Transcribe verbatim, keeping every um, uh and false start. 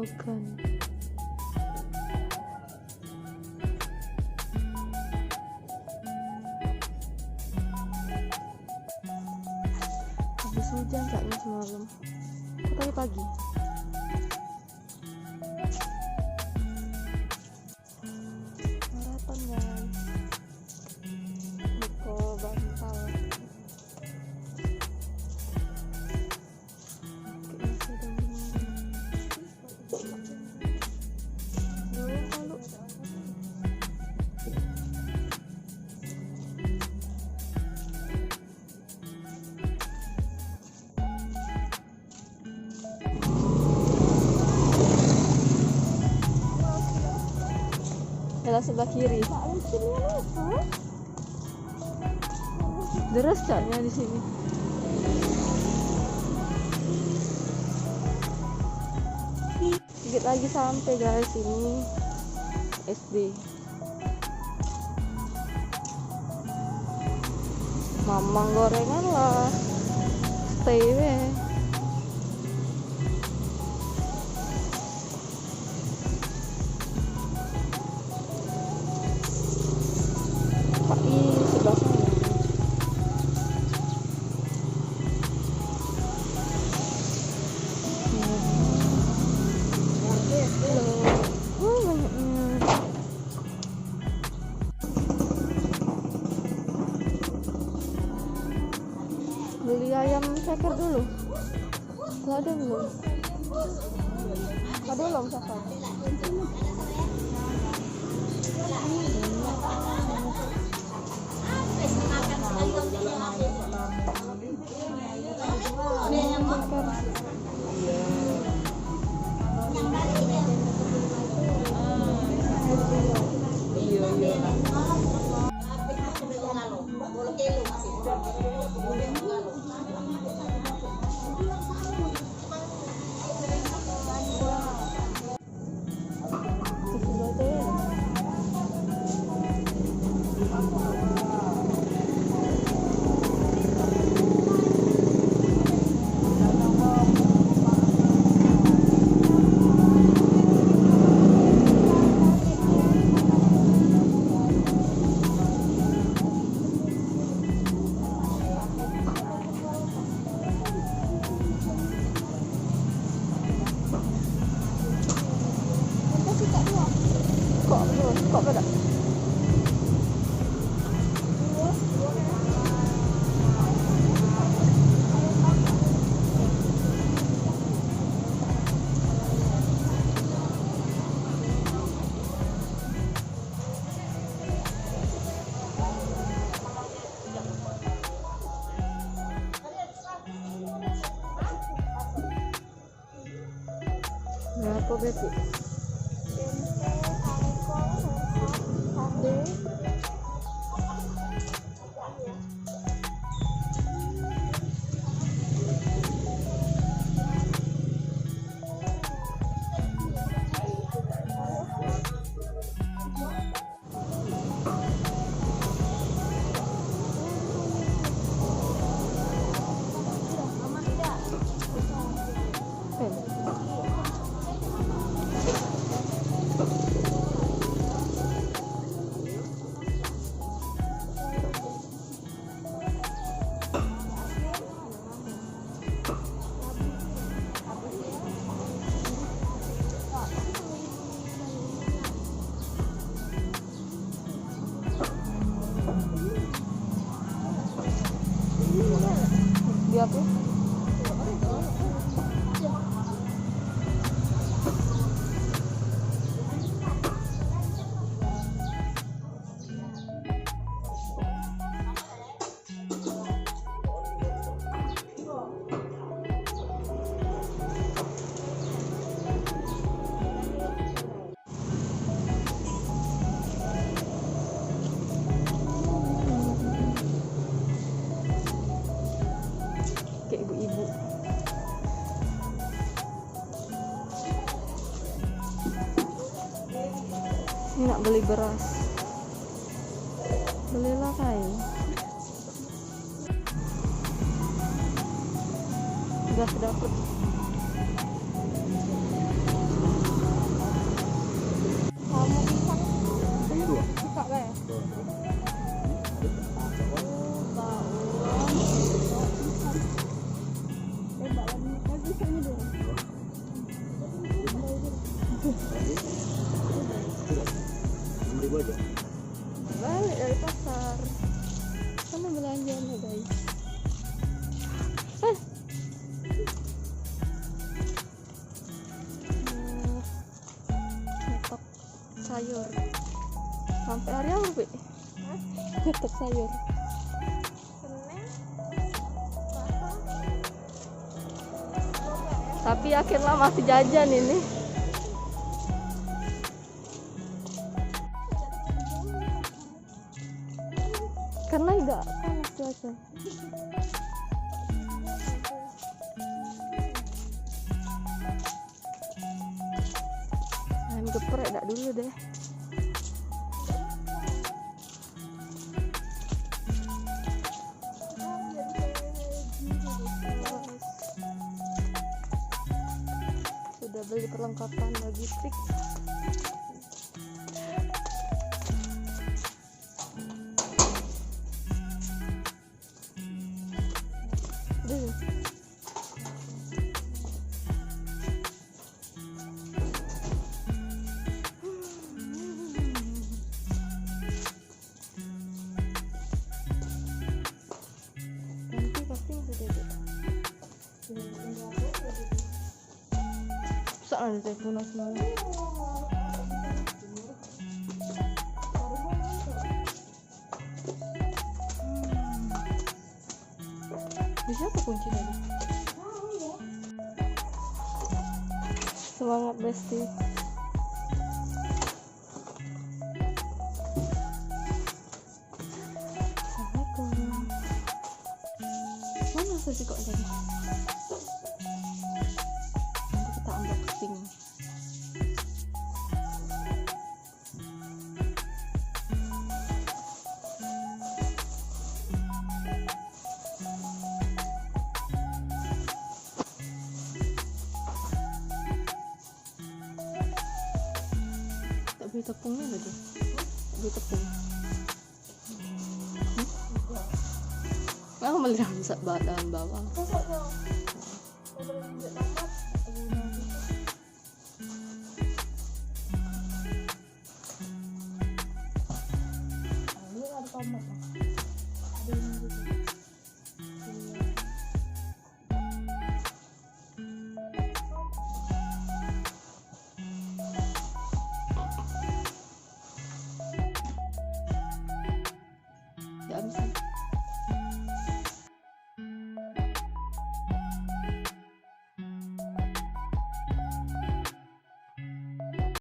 Bukan. Habis hujan kayaknya semalam. Tadi pagi. Maraton, guys. Buko bantal. Jalan sebelah kiri. Deres caknya di sini. Dikit lagi sampai, guys, ini S D. Mamang gorengan lah. Stay weh. Pak, ih, sebelah sana. Halo. Wah, banyaknya. Beli ayam ceker dulu. Lah, ada belum? Ada belum, Safa? Kok, kok pada? Berapo, Beb? Dia tuh. Kayak ibu-ibu. Ini nak beli beras. Belilah, kai. Udah dapet. Tetep sayur. Tapi akhirnya masih jajan ini. Karena enggak panas cuaca. Ayam geprek dak dulu deh. Sudah beli perlengkapan logistik. Nanti pasti masih ada. Susah ada saya pulang semalam. Di siapa kunci tadi? Semangat, bestie. Assalamualaikum. Mana sesi kok tadi? Nanti kita unboxing. Tak beli tepung ni lagi. Tak beli tepung. Hmm? Aku melihat masak ba-, daun bawang.